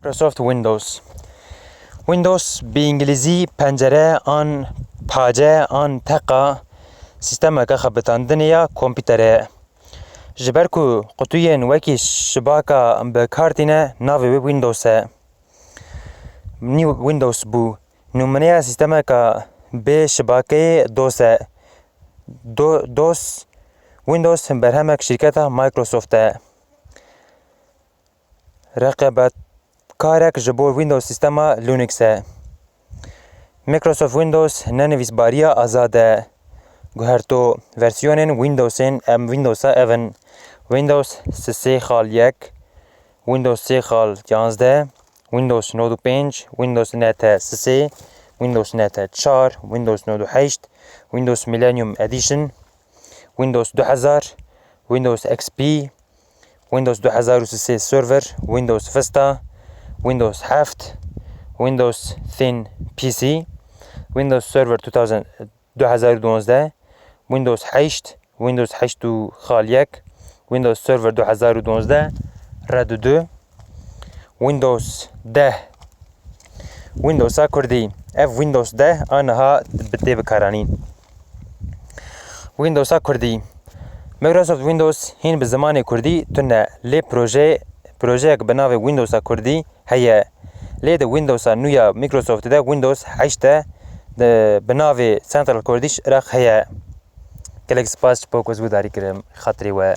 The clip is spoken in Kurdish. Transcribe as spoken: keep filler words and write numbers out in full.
Microsoft Windows. Windows bi îngilîzî pencere an pace an teqa sîstemeke xebitandinê ya kompîterê ye. Ji ber ku qutuyên wekî şibaka bi kar tîne, navê wê Windows e. New Windows bû. Nûmeneya sîstemeka bê şibakeyê DOS e. Do-, DOS, Windows berhemek şîrketa Microsoft e. Reqebetkarek ji bo Windows sîstema Linux e. Microsoft Windows ne nivîsbariya azad e. Guherto versiyonên Windowsên em Windowsa ev in: Windows sisê xal yek, Windows sê xal yanzdeh, Windows nod û pênc, Windows net sisê, Windows net çar, Windows nod û heşt, Windows Millennium Edition, Windows du hezar, Windows X P, Windows du hezar û sisê Server, Windows Vista, Windows heft, Windows Thin P C, Windows Server two thousand, du hezar û duwazdeh, Windows heşt, Windows heşt û xal yek, Windows Server du hezar û duwazdeh, Red û du, Windows deh. Windowsa Kurdî. Ev Windows deh a niha bi tê bikaranîn. Windowsa Kurdî. Microsoft Windows hîn bi zimanê Kurdî tune, lê proje, projeyek bi navê Windowsa Kurdî heye. Lê di Windowsa nû ya Microsoft de Windows heşt de, de bi navê Central Kurdish Iraq heye. Gelek spas ji bo ku ez guhdarî kirim. Xatirê we.